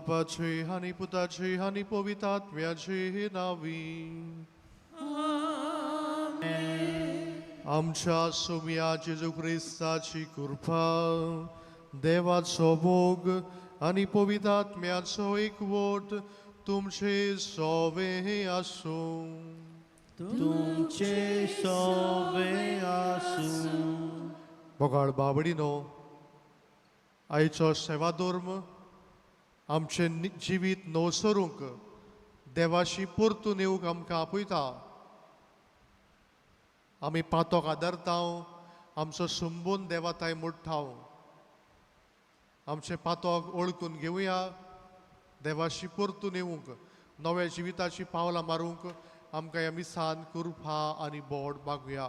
बापाचे आनी पुताचे आनी पवित्र आत्म्याचे नांवी. आमच्या सोम्या जेजू क्रिस्ताची कृपा, देवाचो मोग आनी पवित्र आत्म्याचो एकवट तुमचे सोवे आसूं. तुमचे सोवे आसूं. बोगाळ बावडीनो, आयचो सेवाधर्म आमचें जिवीत नवसरूंक देवाशी परतून येवंक आमकां आपयता. आमी पातोक आदरता, आमचो संबंद देवाताय मोडटा. आमचें पातोक ओळखून घेवया, देवाशी परतून येवंक नव्या जिविताची पावलां मारूंक आमकां ह्या मिसान कृपा आनी बोड मागुया.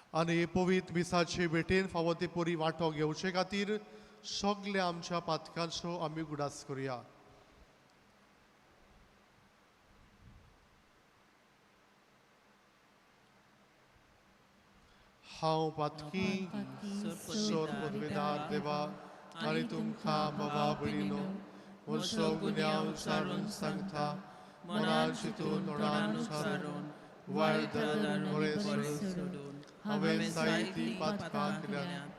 आनी पवित्र मिसाचे भेटेन फावो ते परी वांटो घेवचे खातीर सगल्या आमच्या पातकांचो आमी उगडास करुया. हांव पातकी सोर पदवेदार देवा आनी तुमकां बाबा भयणीनो म्हजो गुन्यांव सारून सांगता. मनान चिंतून, तोंडान उच्चारून, वायट धरून, बरें सोडून हांवें जायतीं पातकां केल्यांत.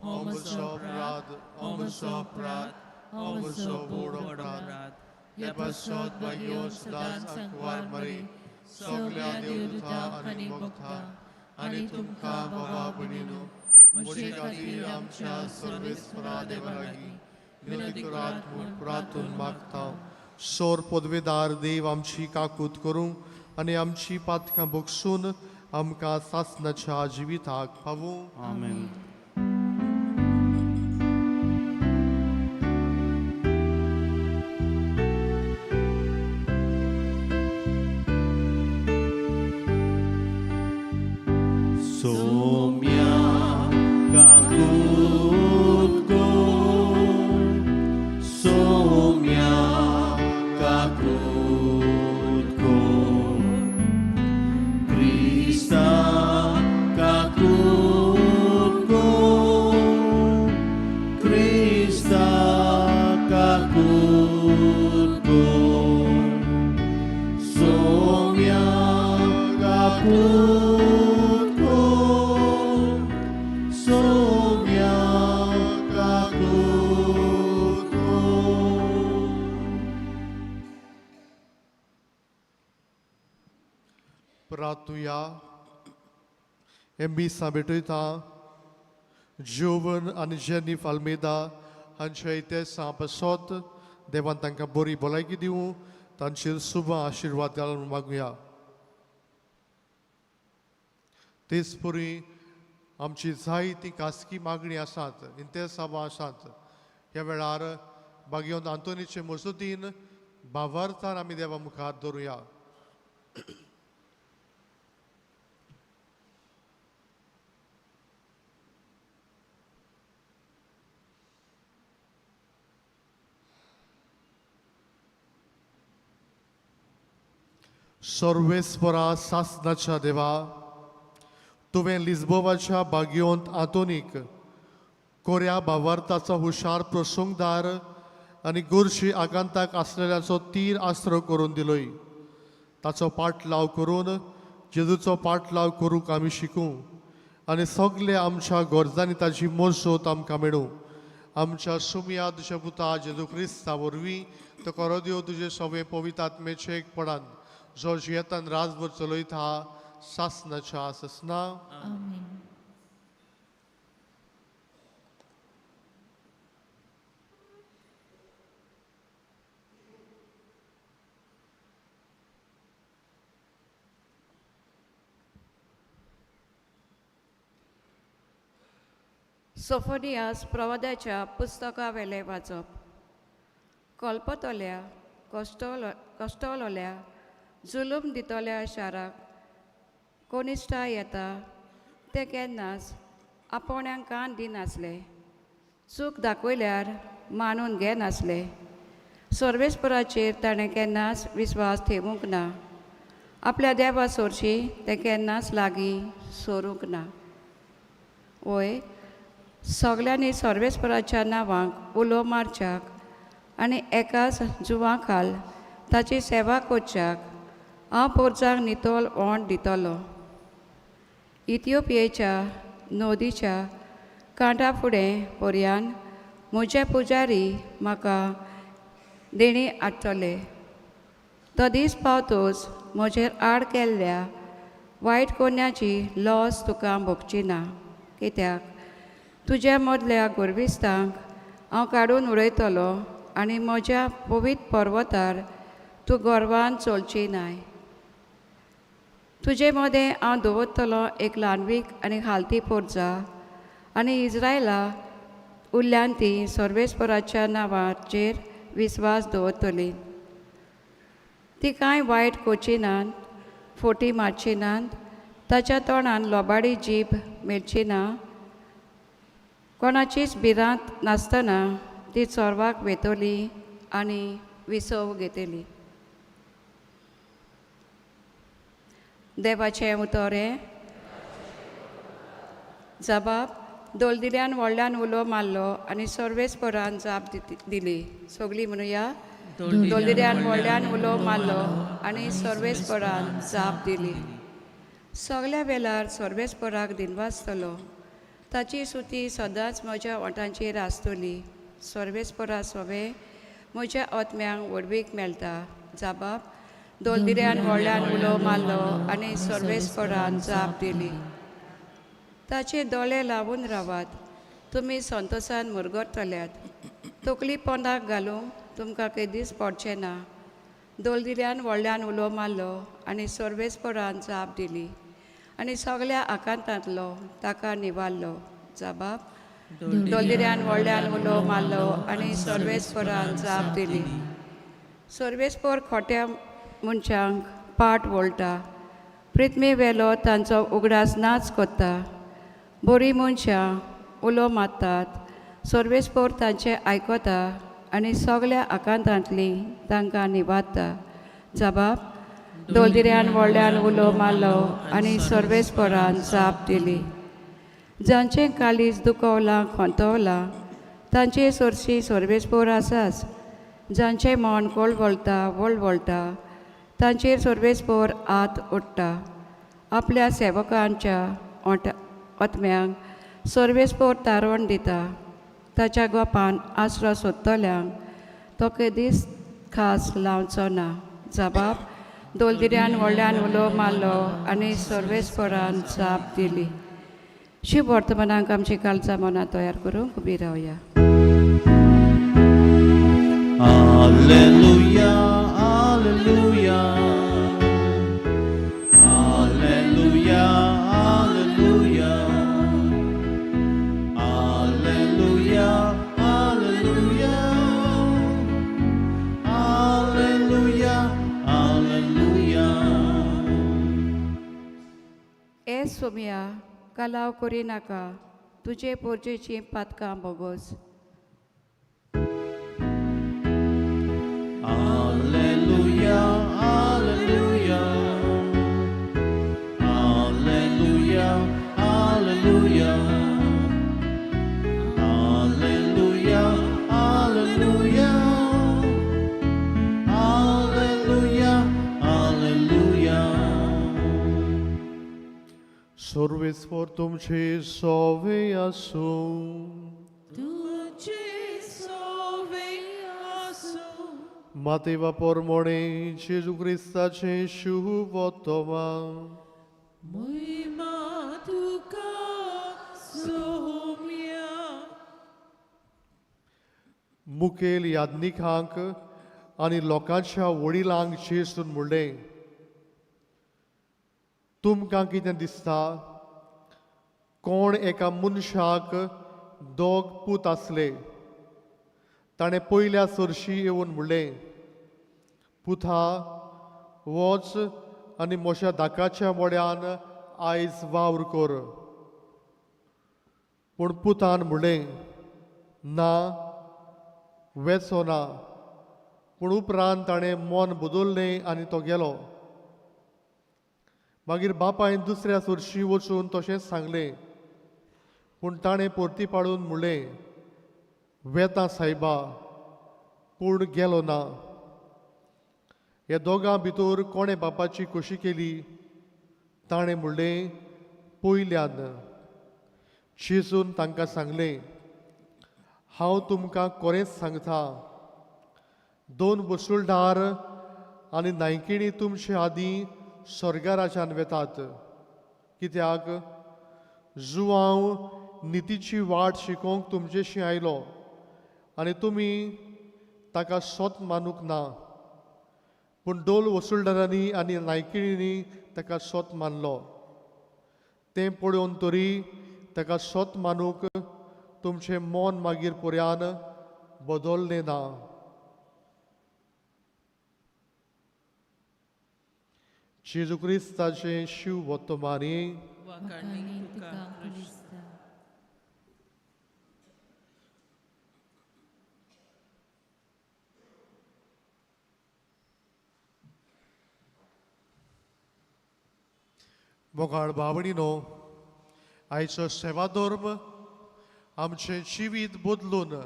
हो म्हजो अपराध, हो म्हजो अपराध, हो म्हजो व्हड अपराध. हे पासत भाग्यो सदांच आंकवार मरे, सगल्या देवदूता आनी भक्ता आनी तुमकां बाबा भयणीनो म्हजे खातीर आमच्या सर्वेस्परा देवा लागीं विनंती करात म्हूण प्रार्थून मागता. सोर पदवेदार देव आमची काकूत करूं आनी आमची पातकां बगसून आमकां सासणाच्या जिविताक पावूं. आमेन. सोम्या काकूत कोर, सोम्या काकूत कोर, क्रिस्ता काकूत कोर, क्रिस्ता काकूत कोर, सोम्या काकूत कोर, सोम्या काकूत कोर. प्रार्थुया. हे मिसां भेटयता जोवन आनी जेनी आल्मेदा हांच्या इतिहासा पासत देवान तांकां बरी भलायकी दिवं, तांचेर शुभ आशिर्वाद घालून मागुया. तेच परी आमची जायतीं खासगी मागणी आसात, इंतेसांवां आसात. ह्या वेळार बागेवन आंतोनीचे मजतीन भावार्थान आमी देवा मुखार दवरुया. सर्वेस्परा सासनाच्या देवा, तुवें लिस्बोवाच्या बागयोंत आंतोनीक कोऱ्या भावार्थाचो हुशार प्रसंगदार आनी गोरशी आकांताक आसलेल्याचो तीर आस्रो करून दिलोय. ताचो पाटलाव करून जेजूचो पाटलाव करूंक आमी शिकूं आनी सगळे आमच्या गरजांनी ताची मजत आमकां मेळूं. आमच्या सुमया तुज्या पुता जेजू क्रिस्ता वरवीं तो करो देव तुजे सवे पवित्र आत्मेचे एकपणान जो जियेतान राजभर चलयता सासनाच्या ससना. आमेन. सोफोनियास प्रवादाच्या पुस्तकावेलें वाचप. कल्पतल्या कश्टलोल्या जुलूम दितल्या शाराक कोनिश्टा येता ते केन्नाच आपोवण्याक कान दिनासले, चूक दाखयल्यार मानून घेनासले. सर्वेस्पराचेर ताणें केन्नाच विस्वास ठेवूंक ना. आपल्या देवा सोरशी ते केन्नाच लागीं सरूंक ना. वय सगल्यांनी सर्वेस्पराच्या नांवाक उलो मारच्याक आनी एकाच जुवां खाल ताची सेवा करच्याक हांव पोरचांक नितळ ओंठ दितलो. इथिओपियेच्या नदीच्या कांठा फुडें पर्यान म्हजे पुजारी म्हाका देणी हाडटले. तो दीस पावतोच म्हजेर आड केल्ल्या वायट कोन्याची लॉस तुका भोगची ना, कित्याक तुज्या मदल्या गोरविस्तांक हांव काडून उडयतलो आनी म्हज्या पवित्र पर्वतार तूं गर्वान चलची नाय. तुजे मदें हांव दवरतलो एक ल्हानवीक आनी हालती पोरजा आनी इज्रायला उरल्यान ती सर्वेस्पराच्या नांवाचेर विस्वास दवरतली. ती कांय वायट कोची नात, फोटी मारची नात, ताच्या तोंडान लोबाडी जीब मेळची ना. कोणाचीच भिरांत नासतना ती चोरवाक वेतली आनी विसव घेतली. देवाचें उतर हें. जबाब दोलदिल्यान व्हडल्यान उलो मारलो आनी सर्वेस्परान जाप दिली. सगळीं म्हणुया. दोलदिल्यान व्हडल्यान उलो मारलो आनी सर्वेस्परान जाप दिली. सगल्या वेळार सर्वेस्पराक दिनवासतलो. ताची सुती सदांच म्हज्या ओंठांचेर आसतली. सर्वेस्परा सोवे म्हज्या आत्म्यांक व्हडवीक मेळटा. जबाब दोलदिऱ्यान व्हडल्यान उलो मारलो आनी सर्वेस्परान जाप दिली. ताचे दोळे लावून रावात, तुमी संतोसान मुरगरतल्यात. तकली पोंदाक घालूंक तुमकां केदीच पडचें ना. दोलदिऱ्यान व्हडल्यान उलो मारलो आनी सर्वेस्परान जाप दिली आनी सगल्या आकांतांतलो ताका निवारलो. जबाब दोलदिऱ्यान व्हडल्यान उलो मारलो आनी सर्वेस्परान जाप दिली. सर्वेस्पर खोट्या मनशांक पाट वळटा, प्रिथ्मी वेलो तांचो उगडास नाच करता. बरीं मनशां उलो मारतात, सर्वेस्पर तांचें आयकता आनी सगल्या आकांतांतली तांकां निवारता. जबाब दोलदिऱ्यान व्हडल्यान उलो मारलो आनी सर्वेस्परान जाप दिली. जांचें काळीज दुखवलां खोंतवलां तांचे सरशी सर्वेस्पर आसाच. जांचें मन कोळवळटा वळवळटा तांचेर सर्वेस्पर आत ओडटा. आपल्या सेवकांच्या आत्म्यांक सर्वेस्पर तारवण दिता. ताच्या गोपान आसरो सोदतल्यांक तो केदीच खास लावचो ना. जबाब दोलदिऱ्यान व्हडल्यान उलो मारलो आनी सर्वेस्परान जाप दिली. शिव वर्तमानाक आमची कालचा मनां तयार करूंक उबी रावया. Alleluia, alleluia, alleluia, alleluia, alleluia, alleluia, alleluia, alleluia. ए सोमया, कलाव करिनाका, तुजे पोरजेचीं पातकां बोगोस. Alleluia, alleluia, alleluia, alleluia, alleluia, alleluia, alleluia, alleluia. सर्वेस्पर तुमचे सोवे आसूं. तुझे सोवे आसूं. मातेवा पोरमोणे जेजू क्रिस्ताचें शुभ वर्तमान. महिमा तुका सोम्या. मुखेल याज्ञिकांक आनी लोकांच्या वडिलांक जेजून म्हणलें, तुमकां कितें दिसता? कोण एका मनशाक दोग पूत आसले. ताणें पयल्या सरशी येवन म्हणलें, पुता वच आनी म्हज्या दाकाच्या मोड्यान आयज वावर कर. पूण पुतान म्हणलें, ना, वेचो ना. पूण उपरांत ताणें मन बदललें आनी तो गेलो. मागीर बापायन दुसऱ्या सुरशी वचून तशेंच सांगलें. पूण ताणें परती पाडून म्हणलें, वेता सायबा, पूण गेलो ना. ह्या दोगां भितर कोणें बापाची खोशी केली? ताणें म्हणलें, पयल्यान. जेजून तांकां सांगलें, हांव तुमकां खरेंच सांगता, दोन वसुलदार आनी नायकिणी तुमचे आदीं स्वर्गा राज्यान वेतात. कित्याक जुवांव नितीची वाट शिकोवंक तुमचेशी आयलो आनी तुमी ताका सोत मानूंक ना, पूण डोल वसुलदारांनी आनी नायकिणींनी ताका सोत मानलो. तें पळोवन तरी ताका सोत मानूंक तुमचें मन मागीर पर्यान बदललें ना. जेजू क्रिस्ताचें शिव वर्तमानी. वाखाणणी तुका क्रिस्ता. मोगाळ बावणीनो, आयचो सेवाधर्म आमचें जिवीत बदलून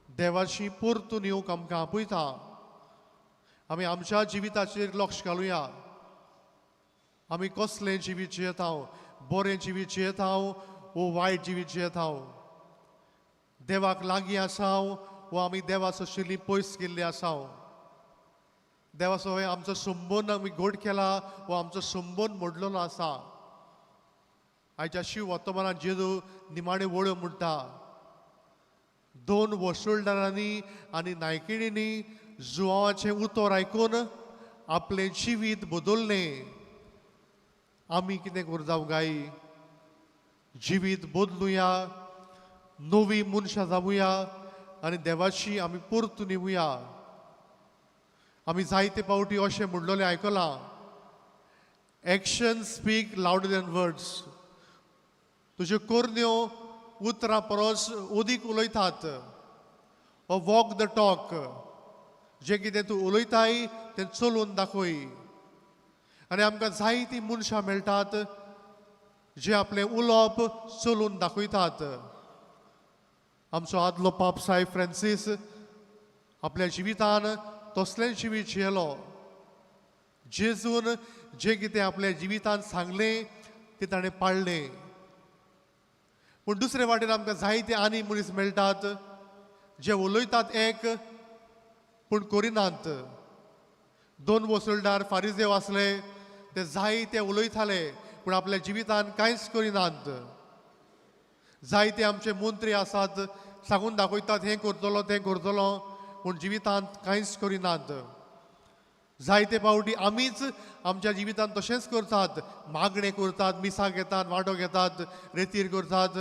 देवाची परतून येवंक आमकां आपयता. आमी आमच्या जिविताचेर लक्ष घालुया. आमी कसलें जिवीत जियेता, बरें जिवीत जियेता वो वायट जिवीत जियेता, देवाक लागीं आसा वो आमी देवा सोशिल्ली पयस गेल्ली आसा, देवा सो आमचो संबंद आमी घट केला वो आमचो संबंद मोडलेलो आसा. आयच्या शिव वर्तमानात जेजू निमाणे वळ्यो म्हणटा, दोन वसुलदारांनी आनी नायकिणींनी जुवाचें उतर आयकून आपलें जिवीत बदललें. आमी कितें करता गाय? जिवीत बदलुया, नवी मनशां जावया आनी देवाची आमी परतून येवया. आमी जायते फावटी अशें म्हणलेलें आयकलां, action speak louder than words. तुज्यो करण्यो उतरां परस अदीक उलयतात. वॉक the talk, जें कितें तूं उलयताय तें चलून दाखय. आनी आमकां जायतीं मनशां मेळटात जे आपलें उलोवप चलून दाखयतात. आमचो आदलो पाप सायब फ्रांसीस आपल्या जिवितान तसलें जिवीत जियेलो. जेजून जें कितें आपल्या जिवितान सांगलें तें ताणें पाळ्ळें. पूण दुसरे वाटेन आमकां जायते आनी मनीस मेळटात जे उलयतात एक पूण करिनात. दोन वसुलदार फारिजेव आसले, ते जायते उलयताले पूण आपल्या जिवितान कांयच करिनात. जायते आमचे मंत्री आसात, सांगून दाखयतात हें करतलो तें करतलो, पूण जिवितांत कांयच करिनात. जायते फावटी आमीच आमच्या जिवितांत तशेंच करतात, मागणें करतात, मिसां घेतात, वांटो घेतात, रेतीर करतात,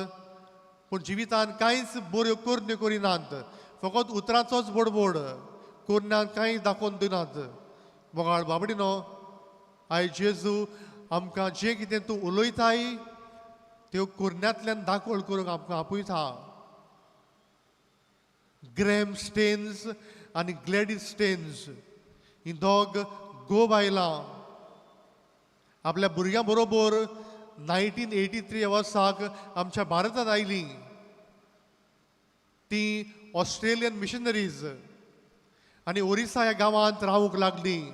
पूण जिवितांत कांयच बऱ्यो करण्यो करिनात. फकत उतरांचोच बोडबोड, करण्यांक कांय दाखोवन दिनात. मोगाळ बाबडीनो, आयज जेजू आमकां जें कितें तूं उलयताय त्यो करण्यांतल्यान दाखोवण करूंक आमकां आपयता. ग्रॅम स्टेन्स आनी ग्लॅडीस स्टेन्स ही दोग गो बायलां आपल्या भुरग्यां बरोबर 1983 वर्साक आमच्या भारतांत आयलीं. ती ऑस्ट्रेलियन मिशनरीज आनी ओरिसा ह्या गांवांत रावूंक लागलीं.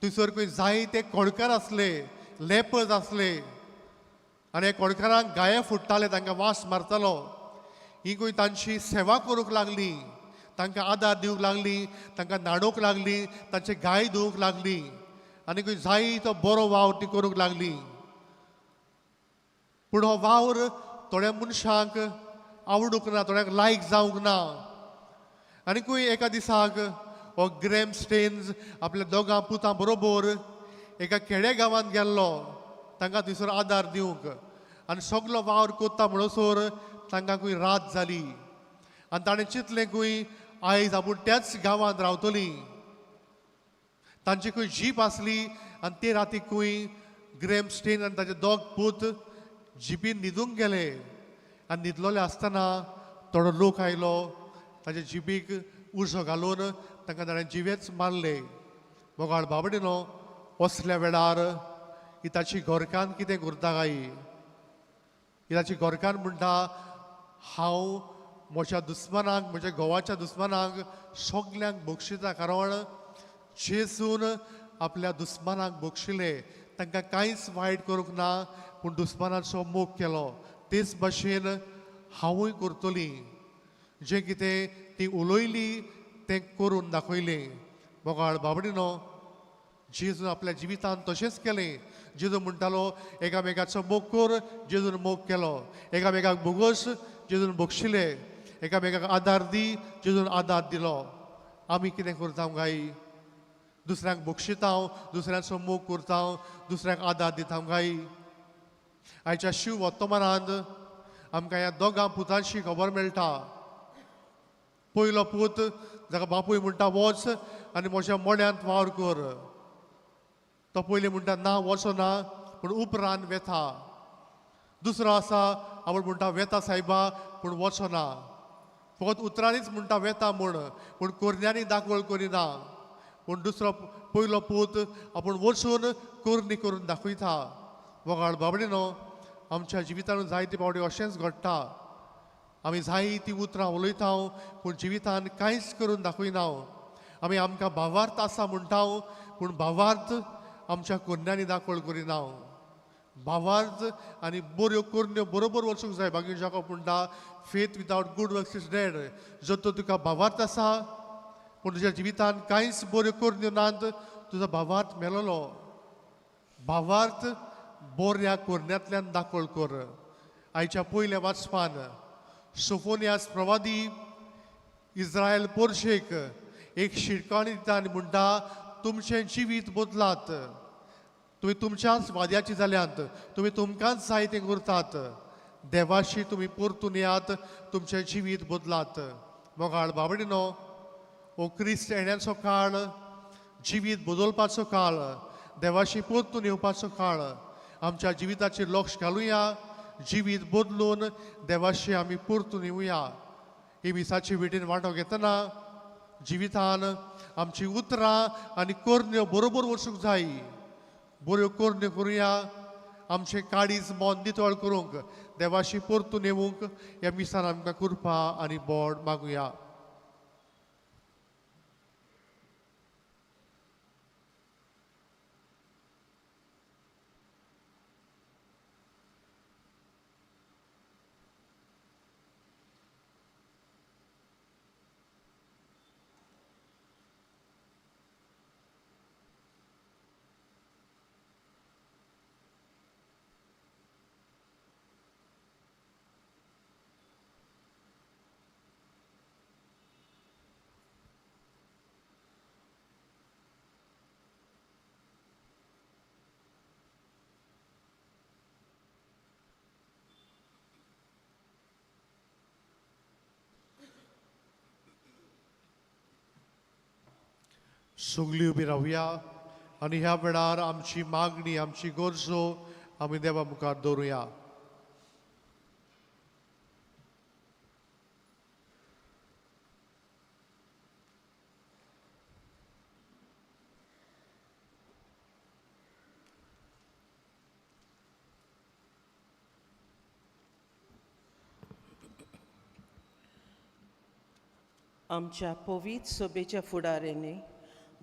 थंयसर खंय जायते कोणकार आसले, लेपर्स आसले आनी ह्या कोणकारांक गाये फुट्टाले, तांकां वास मारतालो. ही खंय तांची सेवा करूंक लागली, तांकां आदार दिवंक लागली, तांकां न्हाणोवंक लागली, तांचे गाय धुवूंक लागली आनी खंय जाय तो बरो वावर ती करूंक लागली. पूण हो वावर थोड्या मनशांक आवडूंक ना, थोड्यांक लायक जावंक ना. आनी खंय एका दिसाक हो ग्रॅम स्टेन्स आपल्या दोगां पुतां बरोबर एका खेड्या गांवांत गेल्लो तांकां थंयसर आदार दिवंक. आनी सगलो वावर कोत्ता म्हणसर तांकां खंय रात जाली आनी ताणें चिंतलें खंय आयज आपूण त्याच गांवांत रावतलीं. तांची खंय जीप आसली आनी ते राती खंय ग्रॅम स्टेन आनी ताचे दोग पूत जिपीन न्हिदूंक गेले. आनी न्हिदलोले आसतना थोडो लोक आयलो, ताच्या जिपीक उजो घालून तांकां ताणें जिवेच मारले. मोगाळ बाबडीनो, असल्या वेळार की ताची घरकान्न कितें करता काय. की ताची घरकान्न म्हणटा हांव म्हज्या दुस्मानाक, म्हज्या घोवाच्या दुस्मानाक सगल्यांक बक्षिता, कारण जेजून आपल्या दुस्मानाक बक्षिले, तांकां कांयच वायट करूंक ना पूण दुस्मानाचो मोग केलो. तेच भाशेन हांवूय करतली. जें कितें ती उलयली तें करून दाखयलें. मोगाळ बाबडिनो, जेजून आपल्या जिवितान तशेंच केलें. जेजू म्हणटालो एकामेकाचो मोग कर, जेजून मोग केलो. एकामेकाक भोगोस, जेजून बक्षिले. एकामेकाक आदार दी, जेजून आदार दिलो. आमी कितें करता काय? दुसऱ्यांक बक्षिता, दुसऱ्यांचो मोग करता, दुसऱ्यांक आदार दिता काय? आयच्या शिव वर्तमानांत आमकां ह्या दोगां पुतांची खबर मेळटा. पयलो पूत जाका बापूय म्हणटा वच आनी म्हज्या मड्यांत वावर कर, तो पयलीं म्हणटा ना वचो ना, पूण उपरांत वेता. दुसरो आसा आवड म्हणटा वेता सायबा पूण वचो ना, फकत उतरांनीच म्हणटा वेता म्हूण, पूण कोरण्यांनी दाखवळ करिना. पूण दुसरो पयलो पूत आपूण वचून कोरणी करून दाखयता. मोगाळ बाबडिनो, आमच्या जिवितान जायते फावटी अशेंच घडटा. आमी जायतीं उतरां उलयता पूण जिवितान कांयच करून दाखयना. आमी आमकां भावार्थ आसा म्हणटा पूण भावार्थ आमच्या कोरण्यांनी दाखवळ करिना. भावार्थ आनी बऱ्यो कोरण्यो बरोबर वचूंक जाय. बाकी जाका म्हणटा faith without good works is dead. जर तर तुका भावार्थ आसा पूण तुज्या जिवितान कांयच बऱ्यो कोरण्यो नात, तुजो भावार्थ मेलोलो. भावार्थ बऱ्या कोरण्यांतल्यान दाखवळ कर. आयच्या पयल्या वाचपान सोफोनियास प्रवादी इस्रायल पोरशेक एक शिटकावणी दिता आनी म्हणटा तुमचें जिवीत बदलात, तुमी तुमच्याच वाद्याची जाल्यांत, तुमी तुमकांच जाय तें करतात, देवाशी तुमी परतून येयात, तुमचें जिवीत बदलात. मोगाळ बाबडिनो, हो क्रिस्त येण्याचो काळ, जिवीत बदलपाचो काळ, देवाशी परतून येवपाचो काळ. आमच्या जिविताचेर लक्ष घालुया, जिवीत बदलून देवाशी आमी परतून येवया. ही मिसाची भेटीन वांटो घेतना जिवितान आमची उतरां आनी कोरण्यो बरोबर वचूंक जाय. बऱ्यो कोरण्यो करुया, आमचें काळीज मन नितळ करूंक, देवाशी परतून येवंक ह्या मिसान आमकां कृपा आनी बोड मागुया. सगळीं उबी रावया आनी ह्या वेळार आमची मागणी, आमची गरजो आमी देवा मुखार दवरुया. आमच्या पवित्र सभेच्या फुडाऱ्यांनी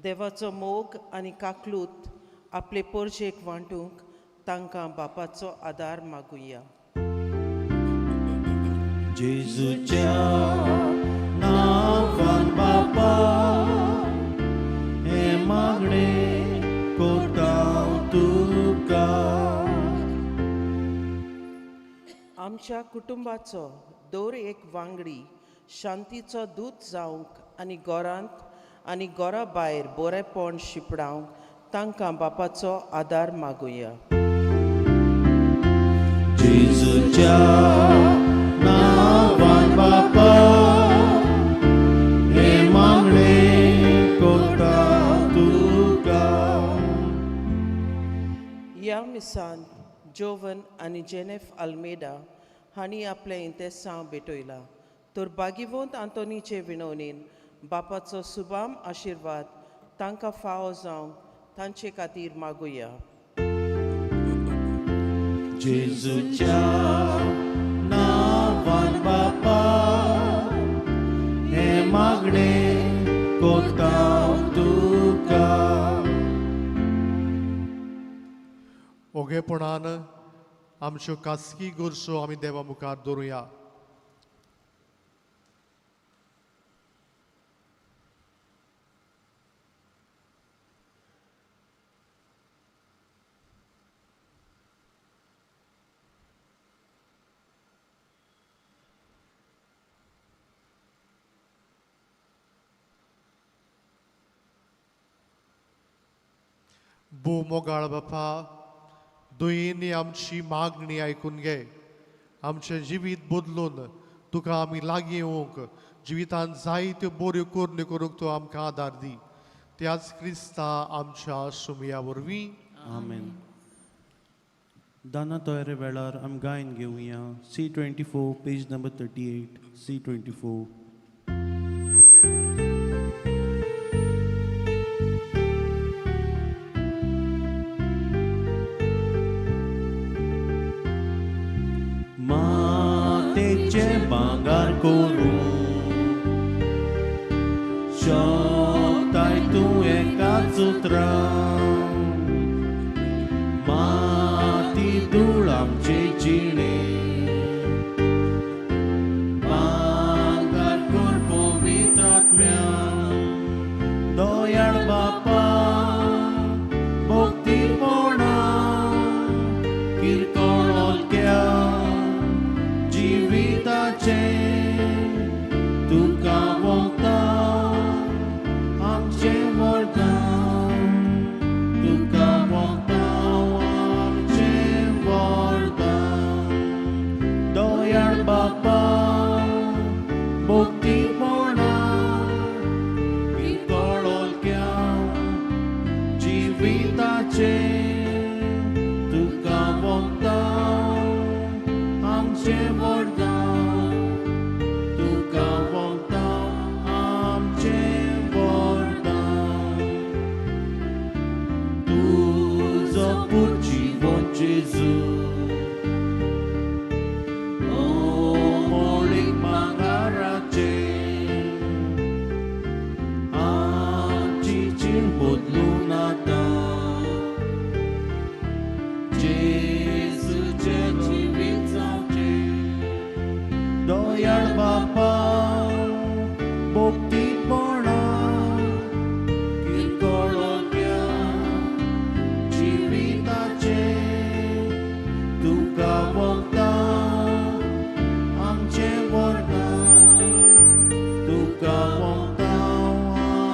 देवाचो मोग आनी काकलूत आपले पोरशेक वांटूंक तांकां बापाचो आदार मागुया. जेजूच्या नांवान बापा हें मागणें करता तुका. आमच्या कुटुंबाचो दर एक वांगडी शांतीचो दूत जावंक आनी घरांत आनी घरा भायर बरेपण शिंपडावंक तांकां बापाचो आदार मागुया. जेजूच्या नांवान बापा हें मागणें करता तुका. ह्या मिसान जोवन आनी जेनेफ आल्मेडा हांणी आपलें इंतेसांव भेटयलां तर बागीवंत आंतोनीचे विनवणीन बापाचो सुबाम आशिर्वाद तांकां फावो जावंक तांचे खातीर मागुया. जेजूच्या नांवान बापा हें मागणें कोत्ता तुका. ओगेपणान आमच्यो खासगी गरजो आमी देवा मुखार दवरुया. भोव मोगाळ बापा, दुयेंनी आमची मागणी आयकून घे. आमचें जिवीत बदलून तुका आमी लागीं येवंक, जिवितांत जायत्यो बऱ्यो करण्यो करूंक तूं आमकां आदार दी. त्याच क्रिस्ता आमच्या सुमया वरवीं. आमेन. दाना तयारे वेळार आमी गायन घेवया. C 24 page number 38, C 24. मातेचे भांगर करूं शकताय तूं एकाच उतरान, माती धूळ आमचे जिणे, भांगर कर पवित्र आत्म्यान. दयाळ बापा भक्तीपणा किरकोळ हलक्या जिविताचें तुका वोगता आमचें वरदान, तुका वोगता आमचें वरदान. दयाळ बापा भक्तीपणा किरकोळ हलक्या जिविताचें तुका वोगता आमचें वरदान, तुका वोगता आमचें वरदान. तुजो पूत जिवन जेजू मोळीक भांगराचें आमची जीण बदलून आतां जेजूचें जिवीत जावचें. दयाळ बापा भक्तीपणा किरकोळ हलक्या जिविताचें तुका वोगता आमचें वरदान, तुका वोगता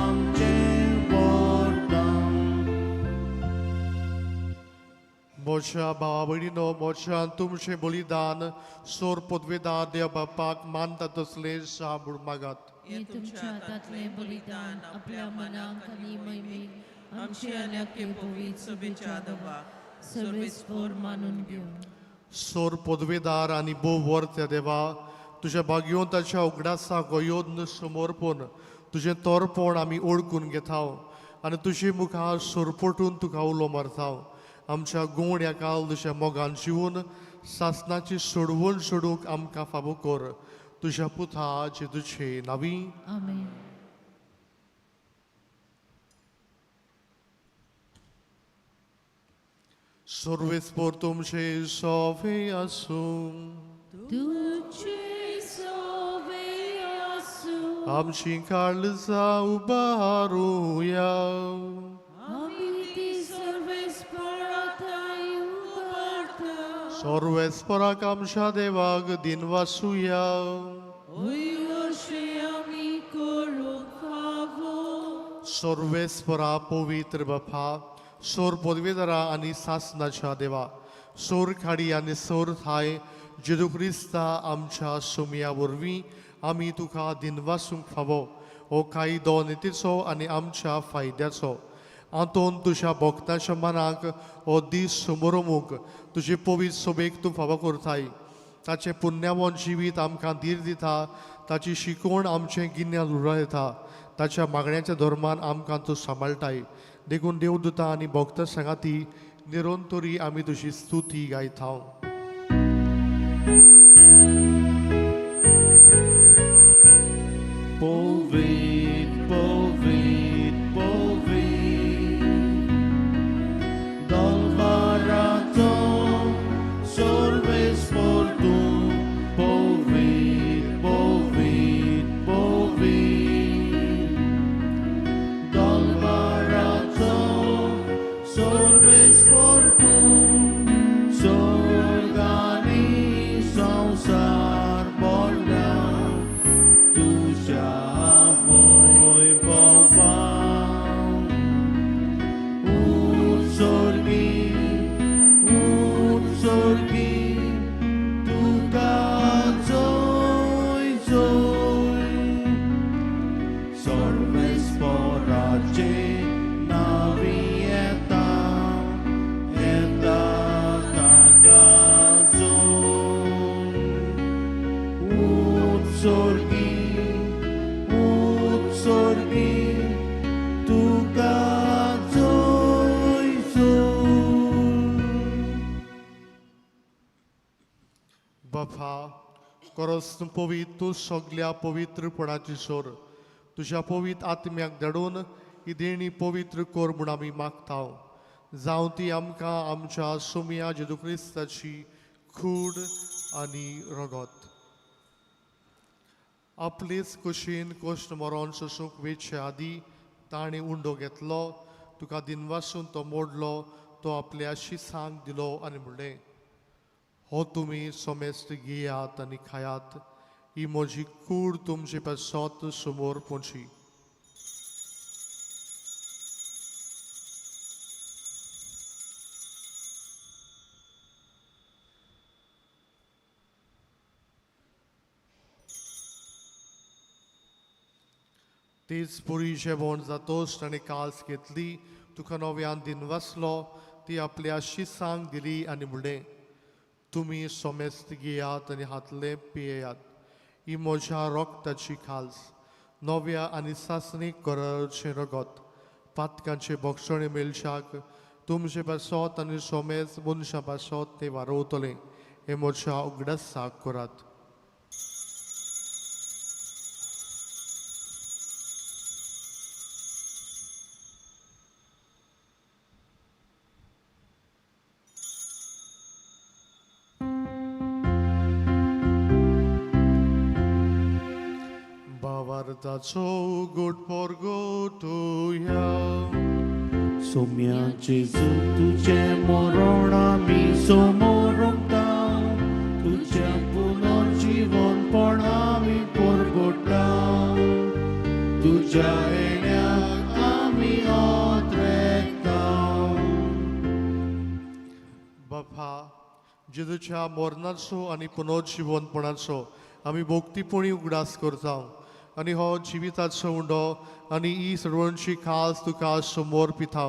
आमचें वरदान. म्हज्या भावा भयणीनो, म्हज्यान तुमचें बलिदान सोर पदवेदार देव बापाक मानता तसलें म्हूण मागात. हें तुमच्या हातांतलें बलिदान आपल्या मनाक आनी महिमेक आमचे आनी आख्खे पवित्र सभेच्या देवाक सर्वेस्पोर मानून घेवं. सोर पदवेदार आनी भोव वर्त्या देवा, तुज्या भाग्यवंताच्या उगडासाक हो यत्न समर्पण तुजें तोरपण आमी ओळखून घेताव आनी तुजे मुखार सोरपोटून तुका उलो मारताव. आमच्या गुण ह्या काल तुज्या मोगान जिवन सासनाची सोडवण सोडूंक आमकां फावो कर. तुज्या पुता जेजूचे नांवी. आमेन. सर्वेस्पोर तुमचे सोवे आसूं. तुझे सोवे आसूं. आमची काळजां उबारुया. आमी ती सर्वेस्पोराथांय उबारता. सर्वेस्पोराक आमच्या देवाक दिनवासुया. अशें आमी करूंक फावो. सर्वेस्परा पवित्र बापा, सोर पदवेदारा आनी सासनाच्या देवा, सोर खाडी आनी सोर थाय जेजू क्रिस्ता आमच्या सोमया वरवीं आमी तुका दिनवासूंक फावो. हो कायदो नितीचो आनी आमच्या फायद्याचो. आंतोन तुज्या भक्ताच्या मनाक हो दीस समोरमूक तुजे पवित्र सोबेक तूं फावो करताय. ताचें पुण्यावन जिवीत आमकां धीर दिता, ताची शिकवण आमचें गिन्यान उरयता, ताच्या मागण्याच्या धर्मान आमकां तूं सांबाळटाय. देखून देवदूता आनी भक्त सांगाती निरंतरी आमी तुजी स्तुती गायता. Povit, povit, povit, Dolmarato, solves fortum, povit, povit, povit, Dolmarato, solves fortum, sorgani sansar bolda, तुझ्या उत्सर्गी तुका जोय जोय सर्वेस्पराचे नावी येता येता ताका जोय उत्सर्गी उत्सर्गी तुका जोय जोय. बापा करस तूं पवित्र, तूं सगल्या पवित्रपणाची सोर तुज्या पवित्र आत्म्याक धाडून ही देणी पवित्र कर म्हूण आमी मागता. जावं ती आमकां आमच्या सोम्या जेजू क्रिस्ताची कूड आनी रगत. आपलेच कुशीन कश्ट मरोन सोसूंक वेचे आदीं ताणें उंडो घेतलो, तुका दिनवासून तो मोडलो, तो आपल्या शिसांक दिलो आनी म्हणलें, हो तुमी सोमेस्त घेयात आनी खायात, ही म्हजी कूड तुमचे पासत समोर पोंची. तीच पुरी जेवण जातोच ताणें काल्स घेतली, तुका नव्यान दिनवासलो, ती आपल्या शिसांक दिली आनी म्हणलें, तुमी सोमेस्त घेयात आनी हातले पियेयात, ही म्हज्या रोगताची खाल्स, नव्या आनी सासणीक कराचें रगत, पातकांचे बक्षणे मेळशाक तुमचे पासत आनी सोमेज मनशां पासत तें वारोवतलें, हें म्हज्या उगडासाक करात. भावार्थाचो उगड परगटुया. सोम्या जेजू तुजें मरण आमी समोर उरता, तुज्या पुनर्जिवनपण आमी परगट्टा, तुज्या येण्याक आमी ओत्रेकता. बापा, जेजूच्या मरणाचो आनी पुनर्जिवनपणाचो आमी भोक्तीपणी उगडास करता आनी हो जिविताचो उंडो आनी ही सर्वांची खास तुका समोर पिता.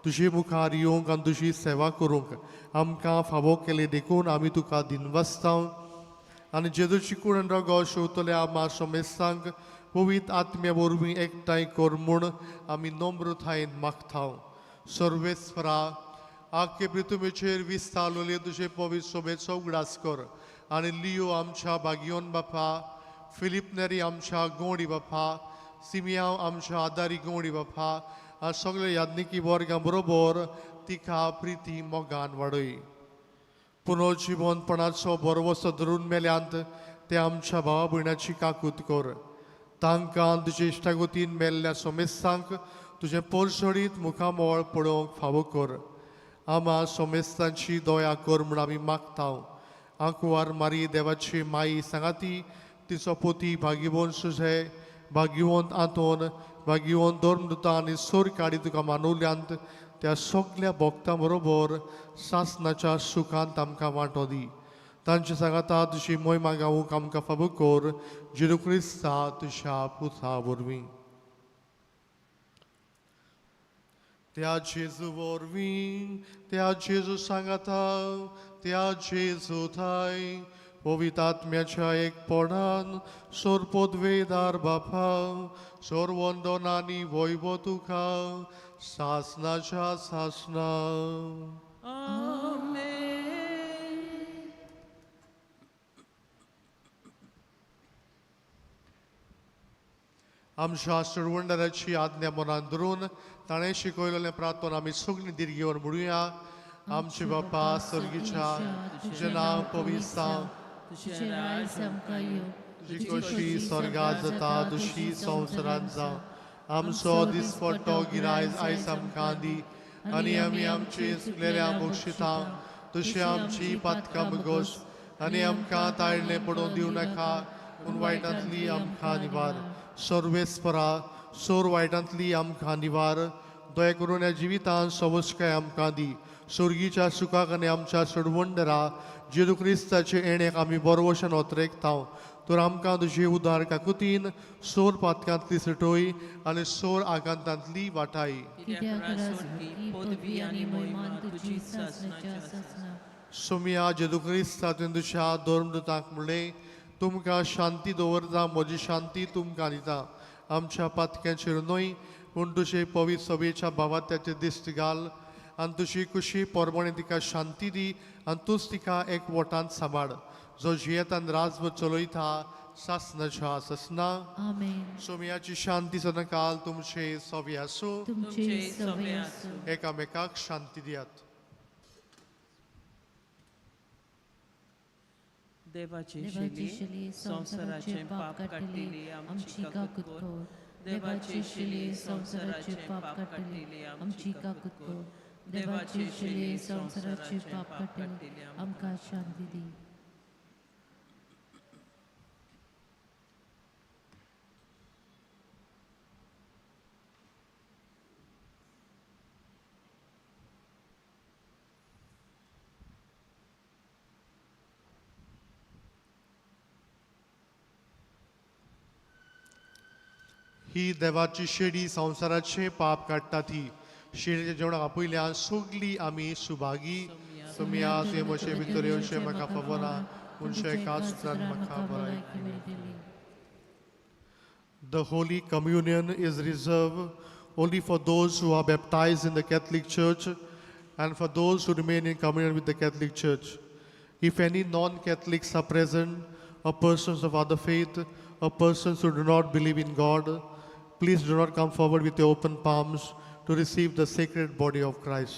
तुजे मुखार येवंक आनी तुजी सेवा करूंक आमकां फावो केली देखून आमी तुका दिनवासता. आनी जेजूची कूड आनी रगत शेवतल्या आमा सोमेस्तांक पवित्र आत्म्या वरवीं एकठांय कर म्हूण आमी नम्रतायेन मागता. सर्वेस्परा, आख्खे पृथ्वीचेर विस्तारलेले तुजे पवित्र सोबेचो उगडास कर आनी लियो आमच्या बागियोन बापा, फिलीप नेरी आमच्या गोंडी बापा, सिमियांव आमच्या आदारी गोंडी बापा आनी सगळे याज्ञिकी वर्गां बरोबर तिका प्रिती मोगान वाडय. पुनर्जिवनपणाचो बरवसो धरून मेल्यांत ते आमच्या भावा भयणाची काकूत कर. तांकां तुजे इश्टागतीन मेल्ल्या सोमेस्तांक तुजें परसडीत मुखामळ पळोवंक फावो कर. आमा सोमेस्तांची दया कर म्हूण आमी मागता. आंकवार मारी देवाची माई सांगाती तिचो पोती भाग्यवंत सुझे, भाग्यवंत आंतोन, भाग्यवंत धर्मदूता आनी सोरकाडी तुका मानवल्यांत त्या सगल्या भक्तां बरोबर सासनाच्या सुखांत आमकां वांटो दी. तांचे सांगाता तुजी मोहिमा गावूंक आमकां फावो कर, जेजू क्रिस्ता तुज्या पुता वरवीं. त्या जेजू वरवीं, त्या जेजू सांगाता, त्या जेजू थाय पवित्र आत्म्याच्या एकपणान सोरपोदवेदार बापा, सोरवंदनानी वैभव तुका सासनाच्या सासना. आमेन. आमच्या सुरवंडराची आज्ञा मनान धरून ताणें शिकयलेलें प्रार्थना आमी सगळीं धीर घेवन म्हणुया. आमचे बापा सर्गीच्या, तुजें नांव पवित्र जावं, तुजें राज आमकां येवं, तुजी खोशी स्वर्गात जाता तशी संवसारांत जावं. आमचो दिसपट्टो गिरायज आयज आमकां दी आनी आमी आमची चुकलेल्या बक्षिता तशी आमची पातकां मुगोस आनी आमकां ताळणें पडोवन दिवं नाका, पूण वायटांतली आमकां निवार. सर्वेस्परा सोर वायटांतली आमकां निवार. दया करून ह्या जिवितांत सवस्काय आमकां दी. सोर्गीच्या सुखाक आनी आमच्या सोडवंडरा जेजू क्रिस्ताचे येणेक आमी बरवशन ओतरेकता. तर आमकां तुजी उदार काकुतीन सोर पातकांतली सुटोय आनी सोर आकांतांतली वाटाय. सोमिया जेजू क्रिस्ता तुवें तुज्या धर्मदूतांक म्हणलें, तुमकां शांती दवरता, म्हजी शांती तुमकां दिता. आमच्या पातक्यांचेर न्हय पूण तुजे पवित्र सभेच्या भावात्याचे दिश्ट घाल आनी तुजी कुशी पोरमणे तिका शांती दी आनी तूंच तिका एक वटांत सांबाळ, जो जियेतान राजवट चलयता सासनाच्या ससना. सोमियाची शांती सदांकाल तुमचे सवे आसूं. एकामेकाक शांती दियात. देवाची शिली संवसाराचें पाप काडटली आमची काकूत कर. देवाची शिली संवसाराचें पाप काडटली आमची काकूत कर. देवाची शिली संवसाराचें पाप काडटली आमकां शांती दी. ही देवाची शेडी संवसाराचें पाप काडटा ती शेडीच्या जेवणाक आपयल्यान सगळीं आमी सुभागी. सोमिया तुवें म्हजे भितर येवचें म्हाका खबर ना, पूण एकाच उतरान म्हाका बराय. The Holy Communion is reserved only for those who are baptized in the Catholic Church and for those who remain in communion with the Catholic Church. If any non-Catholics are present, or persons of other faith, or persons who do not believe in God, please do not come forward with your open palms to receive the sacred body of Christ.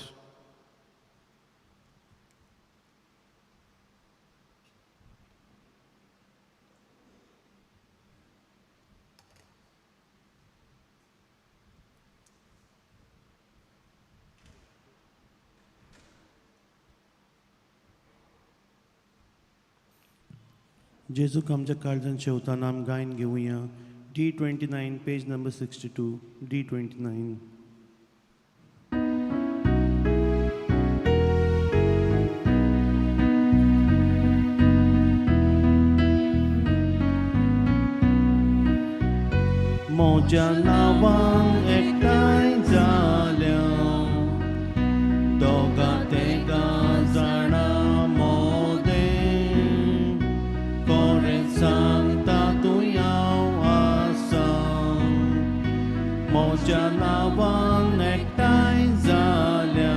जेजूक आमच्या काळजान शेवताना आम गायन घेवया. D29 page number 62. D29. म्हज्या नांवान एकठांय जाल्या दोगां तेगां जाणां मोदें, कोरें सांगता तूं हांव आसा. म्हज्या नांवान एकठांय जाल्या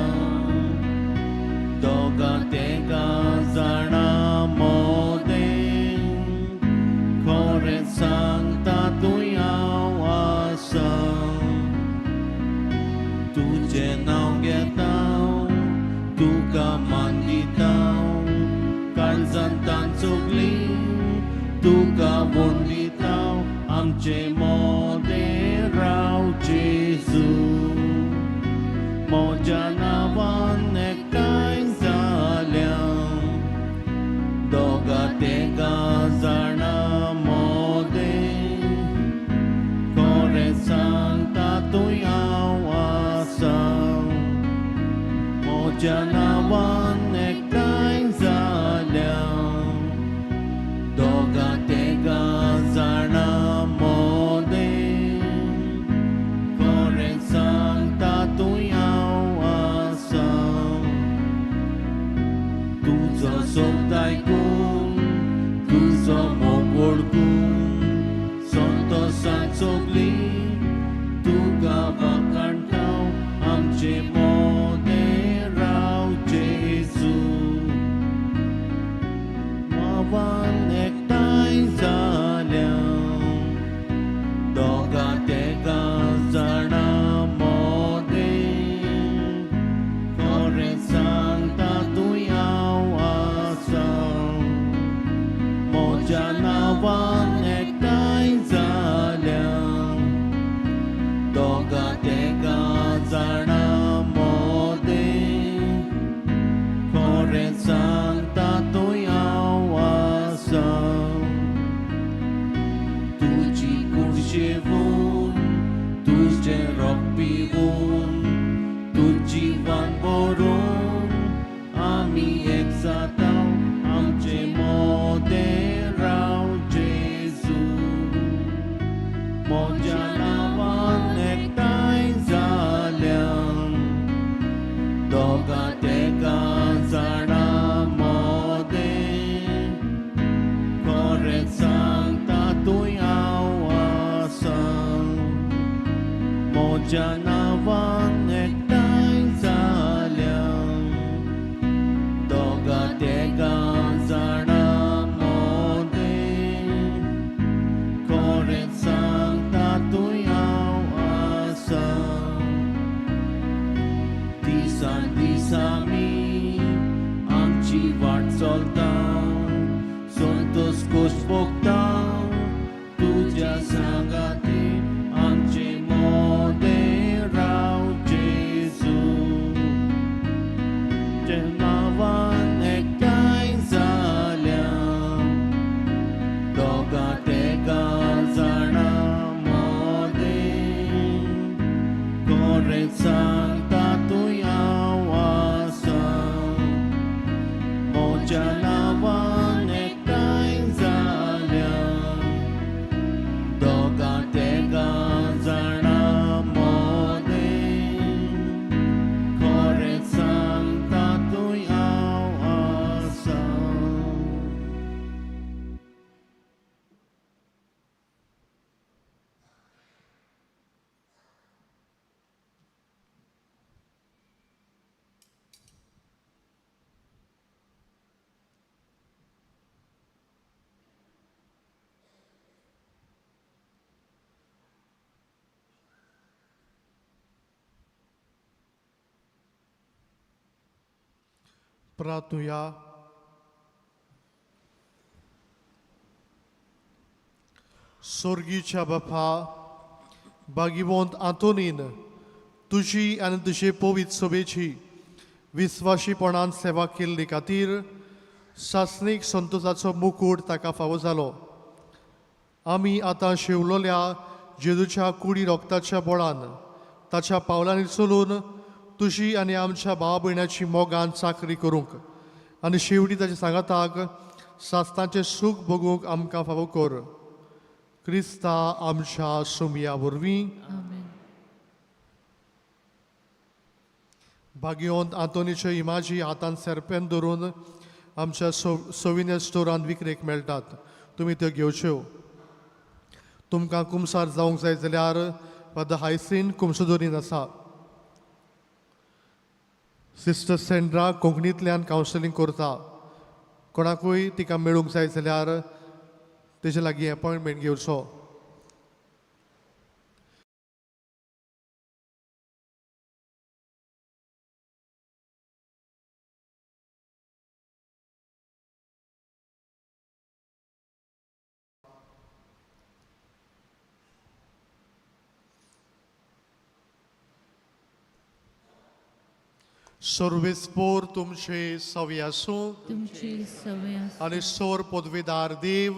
दोगां तेगां जाणां मोदें, कोरें सांगता तूं हांव आसा. तुजें नांव घेता, तुका मान दिता, काळजांत सगळी तुका वंडिता. आमचे मोदें राव जेजू, म्हज्या नांवान एकठांय जाल्या दोगां तेगां जाणां मोदें, कोरें सांगता तूं हांव आसा. म्हज्या नांवान एकठांय जाल्या दोगां तेगां जाणां मोदें, कोरें सांगता तूं हांव आसा. तुजो शब्द आयकून, तुजो मोग वळखून, संतोशान सगळी तुका वाखाणटा. आमचे मोदें राव जेजू. मोज्या नांवान एकठांय जाल्या दोगां तेगां जाणां मोदें खरें सांगता तूं हांव आसा तुजी कूड शेवून तुजें रोग पिवून तूं जिवन बरोवन आमी एक जाता आमचे मोदें राव जेजू मोज्या नांवान एकठांय जाल्या दोगां तेगां जाणां मोदें खरें सांगता तूं हांव आसा मोज्या नांवान एकठांय जाल्या दोगां तेगां जाणां मोदें खरें सांगता तूं हांव आसा दिसान दीस आमी आमची वाट चलता संतोष खोस भोगता तुज्या सांगाती आमचे मोदें राव जेजू तुज्या नांवान एकठांय जाल्या दोगां तेगां जाणां मोदें खरें सांगता तूं हांव आसा मोज्या नांवान एकठांय जाल्या दोगां तेगां जाणां मोदें खरें सांगता तूं हांव आसा. प्रार्थुया. सोर्गीच्या बापा, भागिवंत आंतोनीन तुजी आनी तुजे पवित्र सभेची विस्वाशीपणान सेवा केल्ली खातीर सासणीक संतोषाचो मुकूट ताका फावो जालो. आमी आतां शेवलोल्या जेजूच्या कुडी रोगताच्या बोळान ताच्या पावलांनी चलून तुजी आनी आमच्या भाव भयणाची मोगान चाकरी करूंक आनी शेवटी ताच्या सांगाताक सासणाचें सूख भोगूंक आमकां फावो कर. क्रिस्ता आमच्या सुमया वरवीं. आमेन. भाग्यवंत आंतोनीच्यो इमाजी हातान सरपेन धरून आमच्या सोविनियर स्टोरांत विक्रेक मेळटात. तुमी त्यो घेवच्यो. तुमकां कुमसार जावंक जाय जाल्यार फादर हायसीन कुमसदोरीन आसा. सिस्टर सेंड्रा कोंकणींतल्यान कावन्सिलींग करता. कोणाकूय तिका मेळूंक जाय जाल्यार तेजे लागीं एपॉयंटमेंट घेवचो. सर्वेस्पोर तुमचे सवी आसूं. तुमची सवय आसूं. आनी सोर पदवीदार देव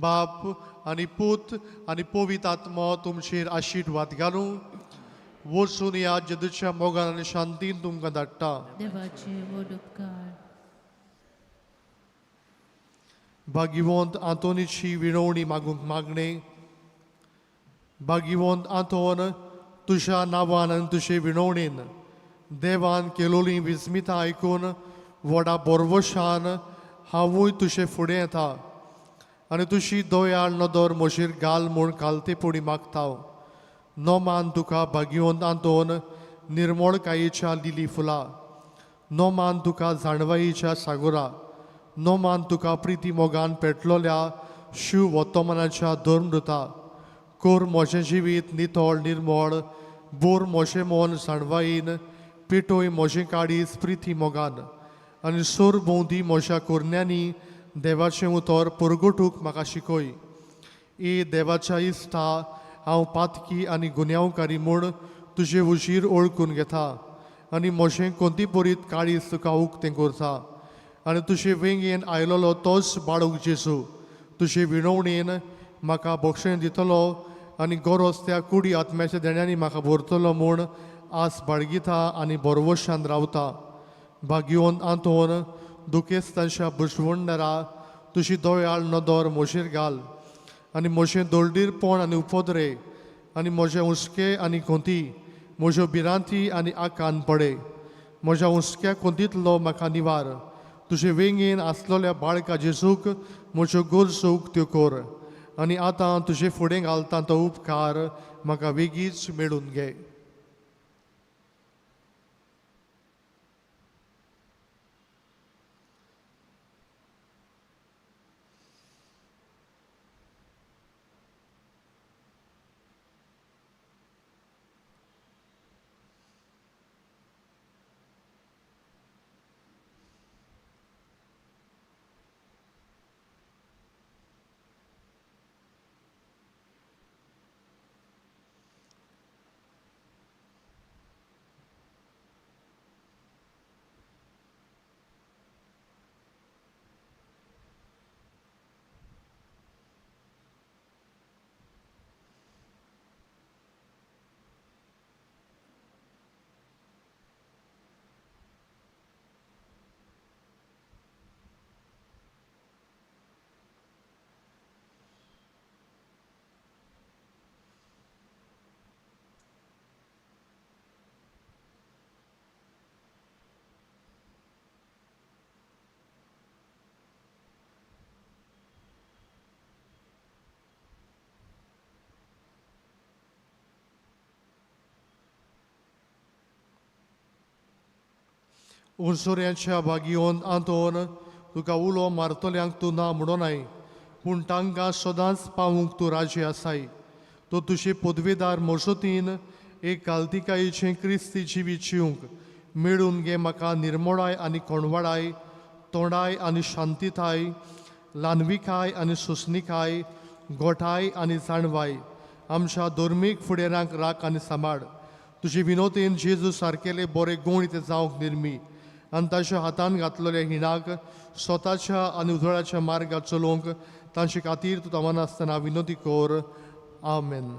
बाप आनी पूत आनी पवित्र आत्मो तुमचेर आशीर्वाद घालूं. वचून ह्या जेजूच्या मोगान आनी शांतीन तुमकां धाडटा. देवाचे व्हड उपकार. भागिवंत आंतोनीची विणवणी मागूंक मागणें. भागिवंत आंतोन, तुज्या नांवान आनी तुजे विणवणेन देवान केलोली विस्मितां आयकून व्हडा बोरवशान हांवूय तुजे फुडें येता आनी तुजी दयाळ नदर म्हजेर घाल म्हूण कालतेपणी मागता. नोमान तुका भागिवंत आंतोन निर्मळकायेच्या लिली फुलां, नोमान तुका जाणवायेच्या सागोरा, नोमान तुका प्रिती मोगान पेटलोल्या शिव वर्तमानाच्या धर्मदुता. कोर म्हजें जिवीत नितळ निर्मळ, बोर म्हजें मन जाणवायेन, पेटोय म्हजें काळीज प्रिती मोगान आनी सोर भोंवती म्हज्या कोरण्यांनी देवाचें उतर परगटूंक म्हाका शिकय. ए देवाच्या इश्टा, हांव पातकी आनी गुन्यांवकारी म्हूण तुजे उशीर ओळखून घेता आनी म्हजें कोंतीपरीत काळीज तुका उक्तें करता आनी तुजे वेंगेन आयलोलो तोच बाळूक जेजू तुजे विणवणेन म्हाका बक्षें दितलो आनी गरज त्या कुडी आत्म्याच्या देण्यांनी म्हाका भरतलो म्हूण आस बाळगिता आनी बरवशान रावता. भाग्योन आंतोन दुखेस्तांच्या बुशवंडरा तुजी दोयाळ नदर म्हजेर घाल आनी म्हजें दळडीरपण आनी उपद्रे आनी म्हजे हुस्के आनी कोंती म्हज्यो भिरांती आनी आकान पडे. म्हज्या हुस्क्या कोंतींतलो म्हाका निवार. तुजे वेंगेन आसलेल्या बाळका जेजूक म्हज्यो गरजो उक्त्यो कर आनी आतां तुजे फुडें घालता तो उपकार म्हाका वेगींच मेळून घे. उरसुऱ्यांच्या भागयोन आंतोन तुका उलो मारतल्यांक तूं ना म्हणोनाय, पूण तांकां सदांच पावूंक तूं राजी आसाय. तो तुजे पदवेदार मजतीन एक कालतिकायेचें क्रिस्ती जिवीत जिवंक मेळून घे म्हाका निर्मोळाय आनी कोणवाडाय, तोंडाय आनी शांतिताय, ल्हानविकाय आनी सोंसणिकाय, गोठाय आनी जाणवाय. आमच्या धर्मीक फुडेरांक राख आनी सांबाळ. तुजे विनोतीन जेजू सारकेले बरे गूण ते जावंक निर्मी आनी ताच्या हातान घातलेल्या हिणाक स्वताच्या आनी उजळाच्या मार्गार चलोवंक तांचे खातीर तूं तवनासतना विनोती कर. आमेन.